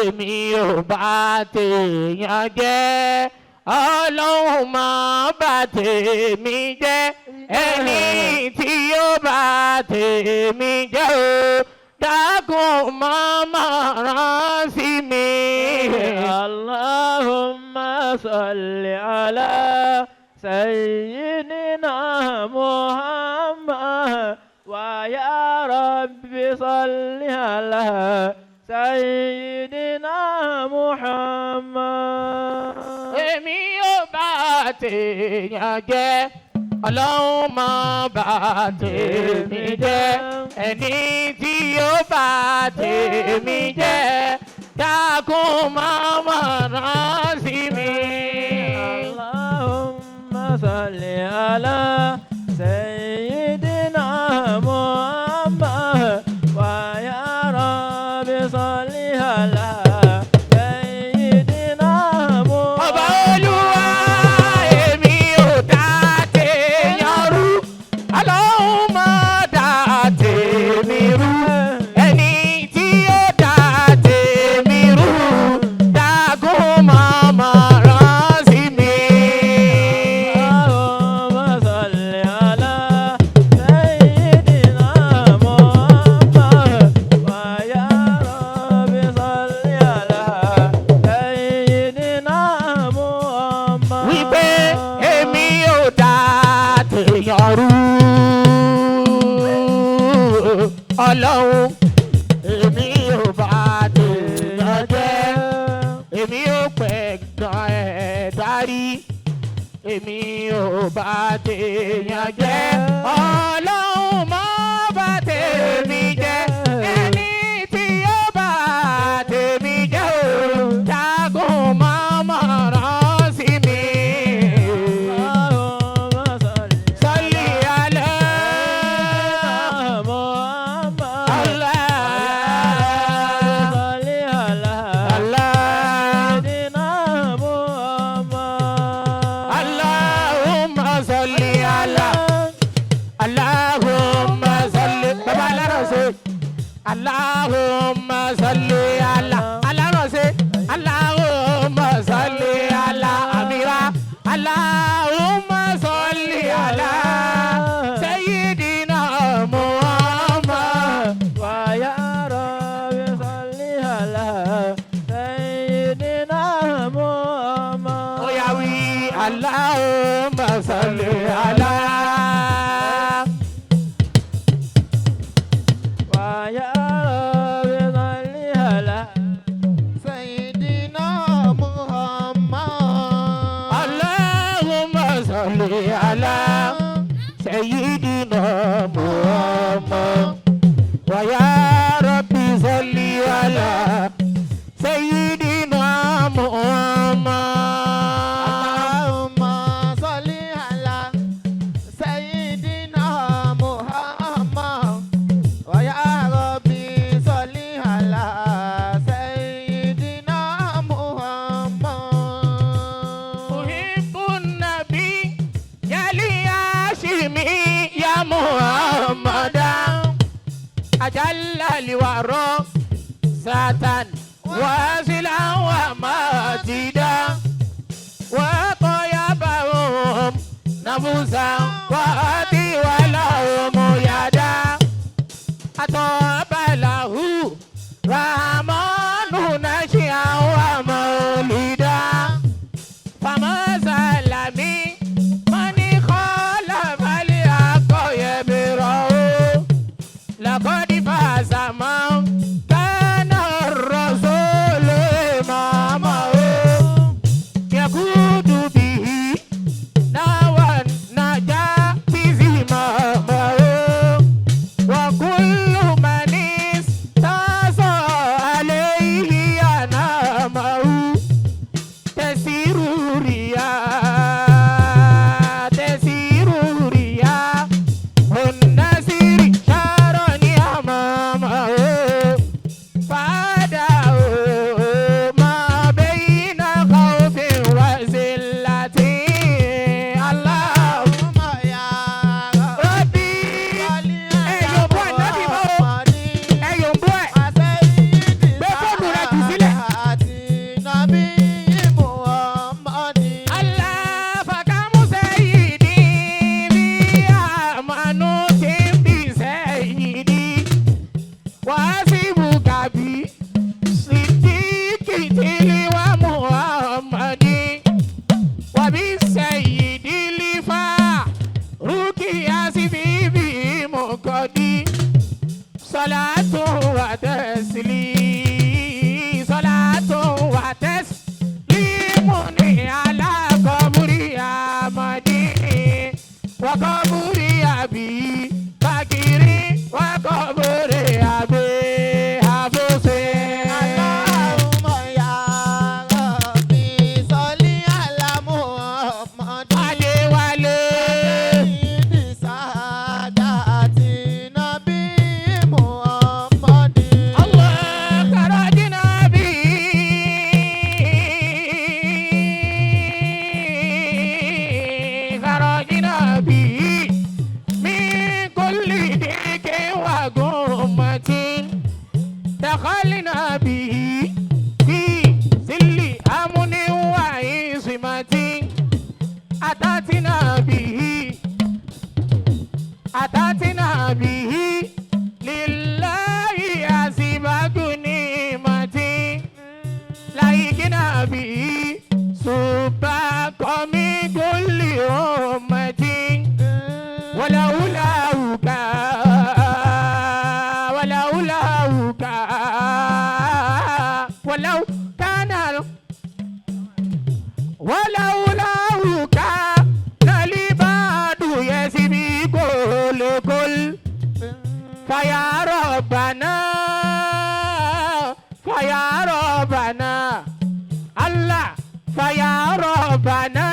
Èmi ò bá tèèyàn jẹ́, Ọlọ́run má bà tèmi jẹ́. Ẹni tí yóò bá tèmi jẹ́ o, dákun má má rán sí mi. اللهم صل على سيدنا محمد ويا رب صل على سيدنا محمد. Èmi ò bá tèèyàn jẹ́, Ọlọ́run má bà tèmi jẹ́. Ẹni tí yóò bá tèmi jẹ́, dákun má má rán sí mi. اللهم صل على سيدنا محمد ويا رب صل على سيدنا Ọba محمد. Olúwa, èmi ò dá tèèyàn rú, Ọlọ́run má dá tèmi rú. Ẹni tí ó dá tèmi rú, dákun má má rán sí mi. اللهم صل على سيدنا محمد ويا رب صل على سيدنا محمد. Wípé èmi ò dá tèèyàn rú, Ọlọ́run, èmi ò bá tèèyàn jẹ́, èmi ò pẹ̀ gan ẹ̀ dárí, èmi ò bá tèèyàn jẹ́, Ọlọ́run má bà tèmi jẹ́. Ẹni tí ó bá tèmi jẹ́ o, dákun má má rán sí mi. اللهم صل صل على محمد. الله. صل على الله. سيدنا محمد. اللهم صل على، اللهم صل، bàbá alárọ̀ṣe، اللهم صل على alárọ̀ṣe، اللهم صل على àmìrà، اللهم صل على سيدنا محمد. ويا رب صل على سيدنا محمد. Ó yá wí اللهم صل على. ويا رب صل على سيدنا محمد. اللهم صل على سيدنا محمد ويا ربي صل على سيدنا محمد. اللهم صل على سيدنا محمد ويا ربي صل على سيدنا محمد. أحب النبي يا الهاشمي يا محمد أجل الورى ساتن واصلا وماجدا وطيبهم نفوسا وأتي ولهم يدا أطاب له رحمن نشيا ومولدا فما زال من خالف الحق يبرأ لقد فاز من كان الرسول إمامه يقود به نوى النجاة. نبي سبق من كل أمة ولولاك ولولاك ولو كان ولولاك للعباد يسبق الكل فيا ربنا فيا ربنا الله فيا ربنا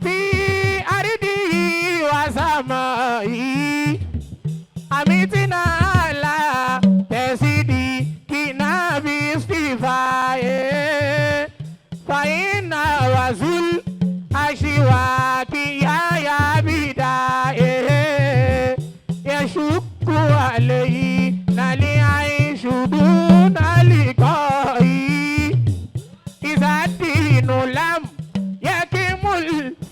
في أرضه وسمائه أمتنا على تصديقنا باصطفائه فإن وزل أشواك يا بدائه يشك علينا لعيش دون لقائه إذا الدين لم يكمل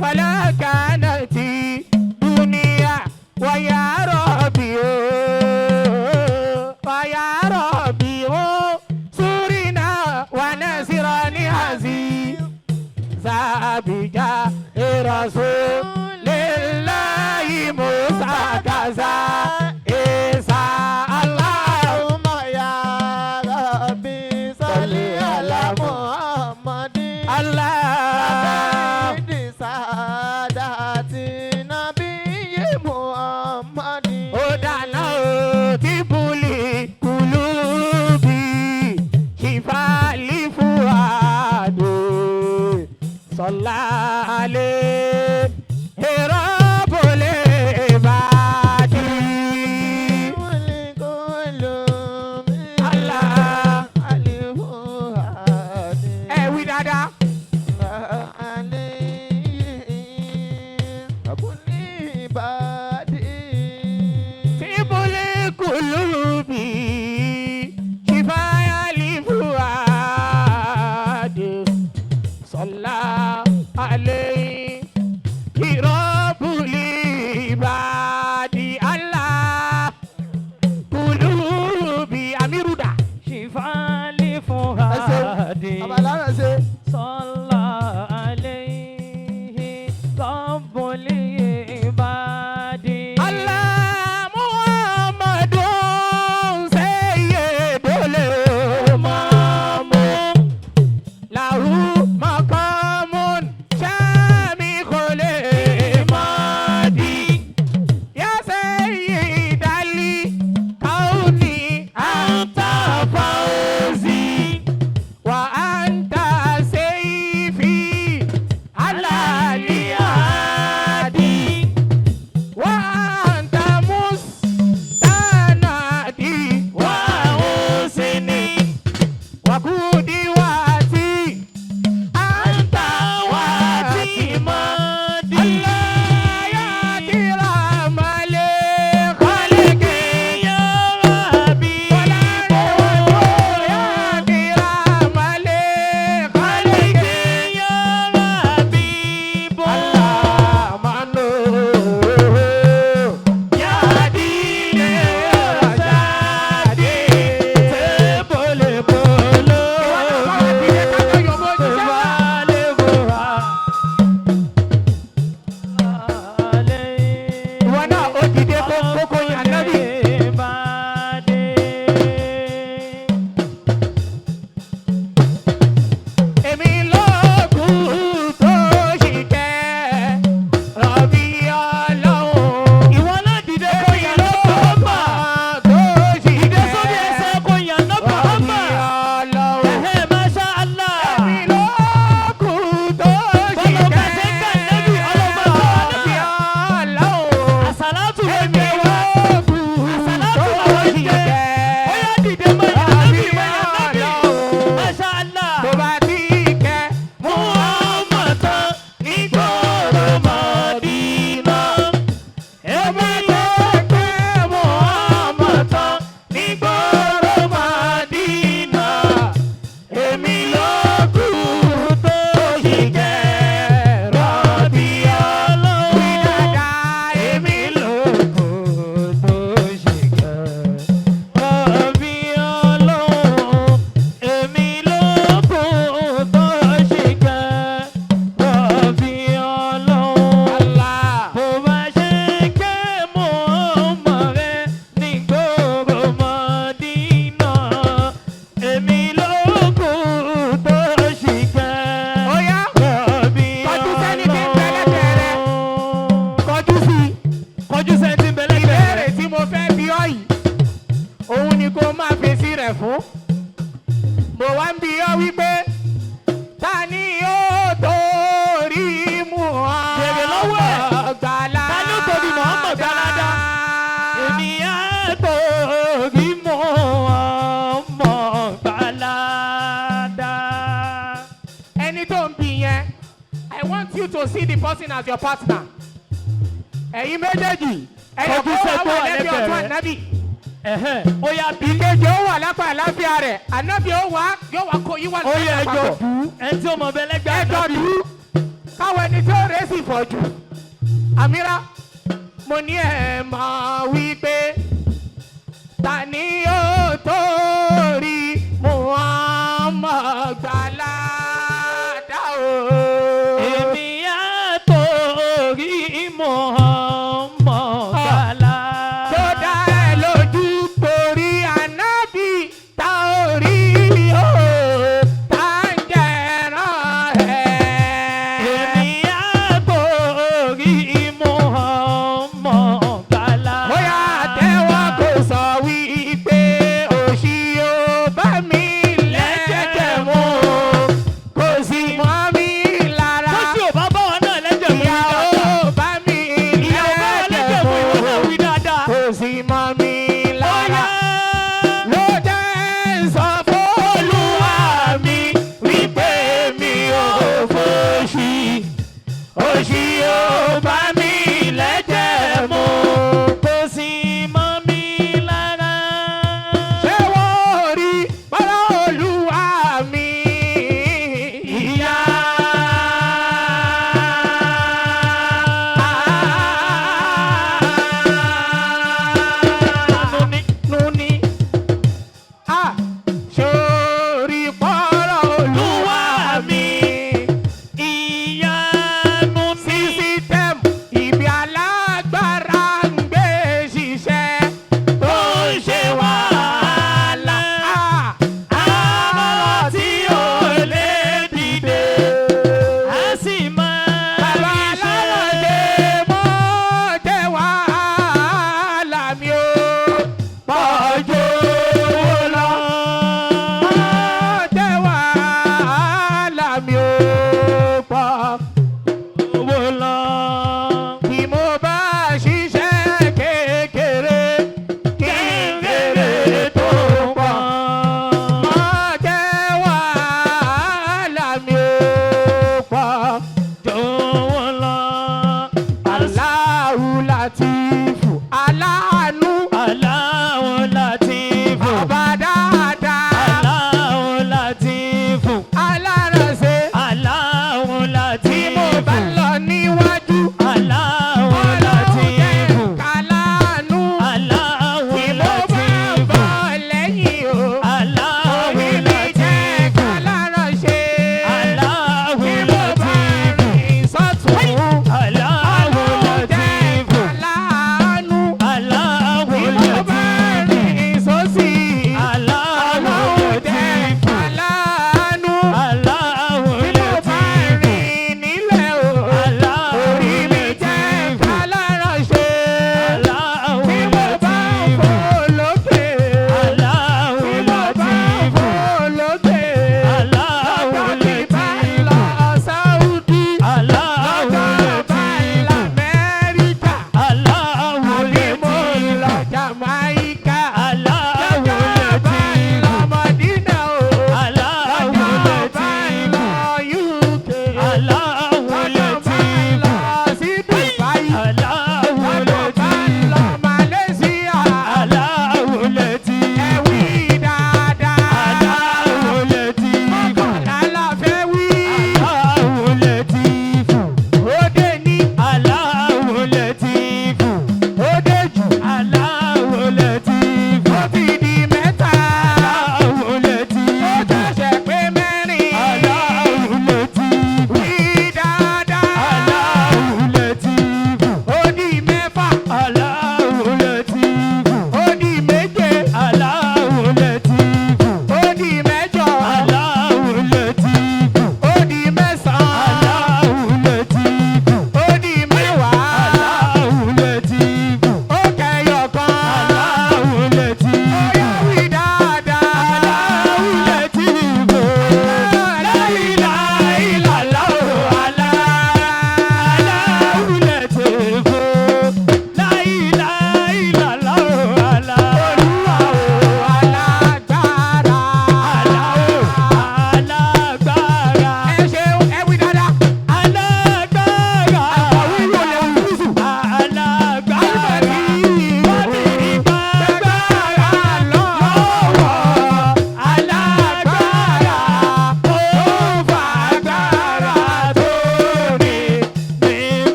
فلا كانت دنيا ويا ربي ويا ربي سورنا ونصرني عزيز زابجا رسول الله موسى كذا إسا الله. اللهم يا ربي صل على محمد الله سيد سادات نبي محمد. Ó dáná o tí bùlì kùlùbí ṣìfàlì fúadé sọlá alẹ́ èrò bòlè bàdí. Allah. Ẹ wí dáadáa. Tí bùlì kùlùbí ṣìfàlì fúadé sọlá alẹ́ ìrọ́bùlì ìbàdí Allah kùlùbí amírùdà. شفاء لفؤادي صلى عليه رب العباد. Allah Muhammadun sayyidul umam lahu maqamun shamikhul imadi ya sayyidal kauni anta fawzi wa anta wípé ta ni ó torí Bèrè lọ́wọ́ ẹ̀. Muhammad gbàládá? Ta ni ó torí Muhammad gbàládá? Èmi á torí Muhammad gbàládá. Ẹni tó ń bì yẹn, I want you to see the person as your partner. Ẹ̀yin méjèèjì, ẹ̀yin Kọjú kó sẹ́ wà tó wà wà lẹ́bi ọ̀tún lẹ́gbẹ̀ẹ́ rẹ̀. ànábì. Ẹ̀hẹ́n, ó yá bí. Ìkejì ó wà lápá àláfíà rẹ̀, ànábì ó wà yóò wá kó yíwá Ó yẹ ẹjọ́ papọ̀. dù ú. Ẹni tí ó mọ̀ bẹ́ẹ̀ lẹ́gbẹ̀ẹ́ Ẹjọ́ ànábì. dù ú, káwọn ẹni tí ó rèé sì fọ̀ jù. Àmírà, mo ní ẹ̀ mọ̀ wípé ta ni ó torí Muhammad gbàládá o? Èmi á torí Muhammad gbàládá. Tó dá ẹ lójú torí ànábì tá ò rí o, tá ń jẹran ẹ̀. Èmi á torí Muhammad gbàládá. Bóyá tẹ́wọ́ kò sọ wípé òṣì ò bá mi lẹ́jẹ̀jẹ̀ mú, kò sì mọ́ mi.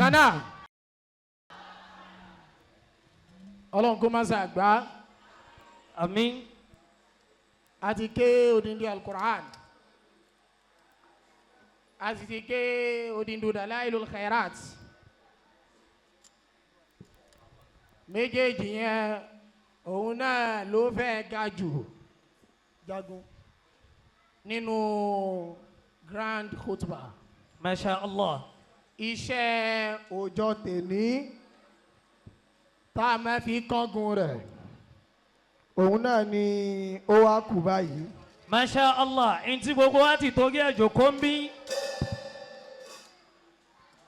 Bákan náà, Ọlọ́run kó má ṣàgbá. Àmín. A ti ké odindi Alukur'an, a sì ti ké odindi Dalailul Khairat. Méjèèjì yẹn, òun náà ló fẹ́ ga jù Jagun. nínú grand khutbah. Masha Allah. Iṣẹ́ Ọjọ́ tèní tá a máa fi kángun rẹ̀, òun náà ni ó wá kù báyìí. Masha Allah. Ntí gbogbo wa ti torí ẹ̀ jókòó ń bí.